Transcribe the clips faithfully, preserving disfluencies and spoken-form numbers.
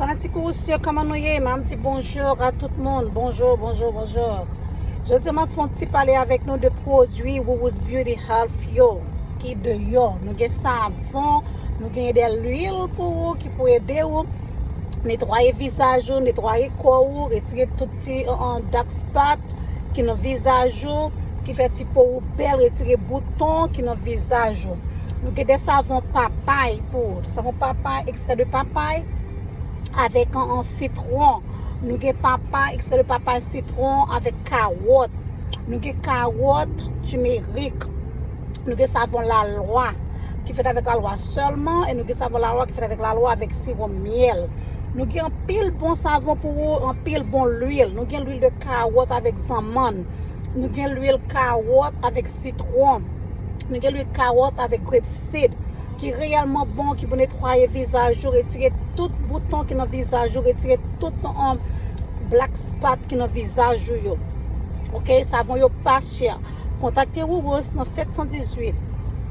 Fanatik Wourous yo, kòman nou ye? M ap di bonjou a tout moun. Bonjou, bonjou, bonjou. Jodi a, m ap fè yon ti pale avèk nou de pwodui Wourous Beauty Health yo ki deyò. Nou gen savon, nou gen de lwil pou ou ki pou ede ou netwaye vizaj ou, netwaye kò ou, retire tout ti, uh, dark spot ki nan vizaj ou, ki fè ti po ou bèl, retire bouton ki nan vizaj ou. Nou gen de savon papay pou ou. Savon papay, ekstrè de papay avèk an, an sitwon. Nou gen papay, ekstrè de papay, sitwon avèk kawòt. Nou gen kawòt, timerik. Nou gen savon lalwa ki fèt avèk lalwa sèlman, e nou gen savon lalwa ki fèt avèk lalwa avèk siwo myèl. Nou gen anpil bon savon pou ou, anpil bon lwil. Nou gen lwil de kawòt avèk zanmann. Nou gen lwil kawòt avèk sitwon. Nou gen lwil kawòt avèk grape seed ki reyèlman bon, ki pou netwaye vizaj ou, retire tout bouton ki nan vizaj ou, retire tout, um, black spot ki nan vizaj ou yo. Ok, savon yo pa chè. Kontakte Wourous nan sèt san dizuit,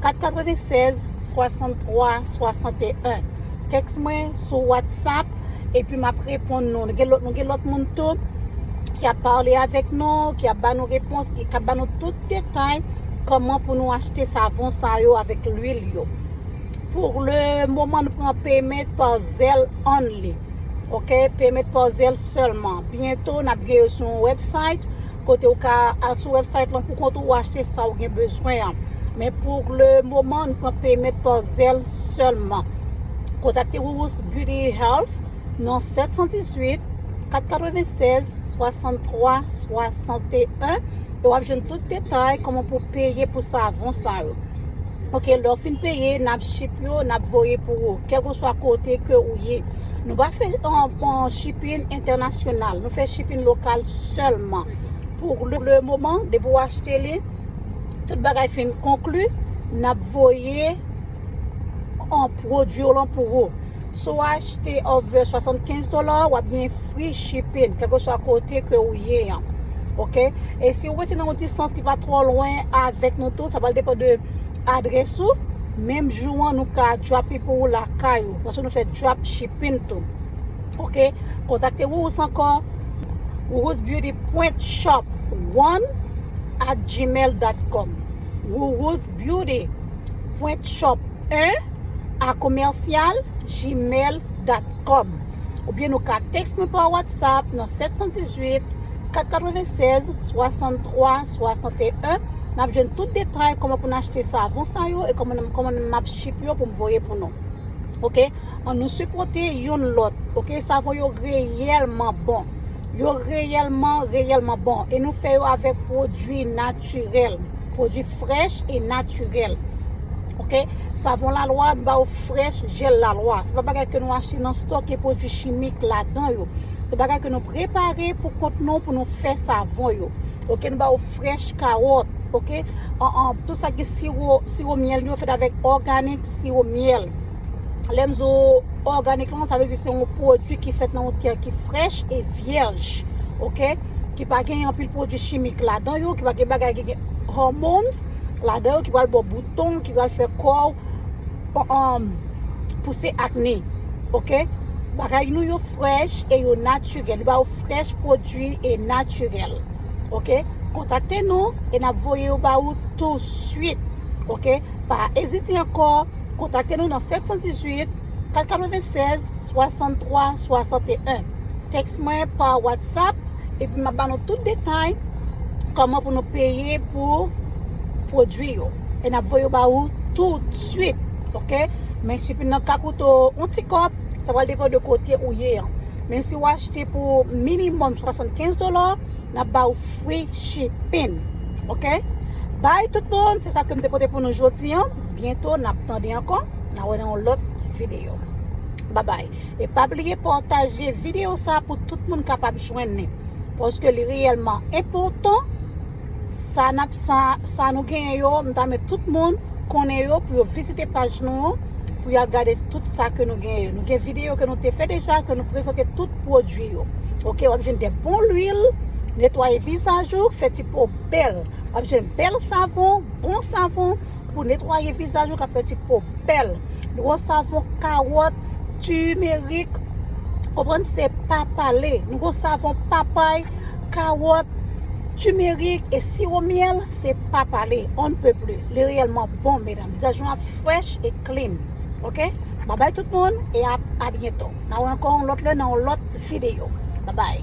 kat katrevennsèz, swasanntwa, swasanteyen. Tèks mwen sou WhatsApp, epi m ap reponn nou. Nou gen lòt, nou gen lòt moun tou ki ap pale avèk nou, ki ap ba nou repons, e k ap ba nou tout detay kòman pou nou achte savon sa yo avèk lwil yo. Pou le moman, nou pran payment pa Zelle only. Ok, payment pa Zelle sèlman. Byento, n ap gen yo sou yon website, kote ou ka al sou website lan pou kont ou, ou achte sa ou gen bezwen an. Men pou le moman, nou pran payment pa Zelle sèlman. Kontakte Wourous Beauty Health nan sèt san dizuit, kat katrevennsèz, swasanntwa, swasanteyen, e w ap jwenn tout detay kòman pou peye pou savon sa yo. Ok, lè w fin peye, n ap ship yo, n ap voye pou ou, kèlkeswa kote ke ou ye. Nou pa fè, an, an shipping entènasyonal, nou fè shipping lokal sèlman. Pou le, le moman, depi w achte li, tout bagay fin konkli, n ap voye an pwodui w lan pou ou. Si w achte over swasannkenz dola, w ap gen free shipping, kèlkeswa kote ke ou ye an. Ok? E si w rete nan yon distans ki pa twò lwen avèk nou tou, sa pral depann de adrès ou. Menm jou an, nou ka drop li pou ou lakay ou, paske nou fè drop shipping tou. Ok? Kontakte Wourous ankò, Wourous Beauty point shop one at gmail dot com. Wourous Beauty point shop un a commercial gmail dot com. Oubyen nou ka tèks mwen pa WhatsApp nan sèt san dizuit, kat katrevennsèz, swasanntwa, swasanteyen. N ap jwenn tout detay kòman pou n achte savon sa yo e kòman, kòman m ap ship yo pou m voye pou nou. Ok? An nou sipòte youn lòt. Ok? Savon yo reyèlman bon. Yo reyèlman, reyèlman bon. E nou fè yo avèk pwodui natirèl. Pwodui frèch e natirèl. Ok? Savon lalwa, nou ba ou frèch jèl lalwa. Se pa bagay ke nou achte nan stòk e pwodui chimik ladan yo. Se bagay ke nou prepare pou kont nou, pou nou fè savon yo. Ok? Nou ba ou frèch kawòt. Ok? An, an, tout sa ki siwo, siwo myèl yo fèt avèk òganik siwo myèl. Lè m di w òganik lan, sa vle di se yon pwodui ki fèt nan yon tè ki frèch e vyèj, ok? Ki pa gen anpil pwodui chimik ladan yo, ki pa gen bagay ki gen hormones ladan yo, ki pral ba w bouton, ki pral fè kò w, um, pouse akne, ok? Bagay nou yo frèch e yo natirèl. Li ba w frèch, pwodui e natirèl, ok? Kontakte nou e n ap voye yo ba ou touswit, ok? Pa ezite ankò. Kontakte nou nan sèt san dizuit, kat katrevennsèz, swasanntwa, swasanteyen. Tèks mwen pa WhatsApp, epi m ap ba nou tout detay kòman pou nou peye pou pwodui yo. E n ap voye yo ba ou toutswit, ok? Men shipping nan ka koute w yon ti kòb, sa pral depann de kote ou ye an. Men si w achte pou minimòm swasannkenz dola, n ap ba ou free shipping. Ok? Bay tout moun, se sa ke m te pote pou nou jodi an. Byento, n ap tande ankò. N a wè nan yon lòt videyo. Babay. E pa bliye pataje videyo sa pou tout moun kapab jwenn li. Paske li reyèlman enpòtan. Sa n ap, sa, sa nou genyen yo, m ta renmen tout moun konnen yo pou yo vizite paj nou an, pou y al gade tout sa ke nou genyen yo. Nou gen videyo ke nou te fè deja, ke nou prezante tout pwodui yo. Ok, w ap jwenn de bon lwil, netwaye vizaj ou, fè ti po bèl. W ap jwenn bèl savon, bon savon pou netwaye vizaj ou, k ap fè ti po bèl. Nou gen savon kawòt, timerik, Konprann, se pa pale. Nou gon savon papay, kawòt, timerik e siwo myèl, se pa pale. On ne peut plus. Li reyèlman bon, medam. Vizaj nou ap fresh e clean. Ok? Babay tout moun e a, a byento. N a wè ankò yon lòt lè nan yon lòt videyo. Babay.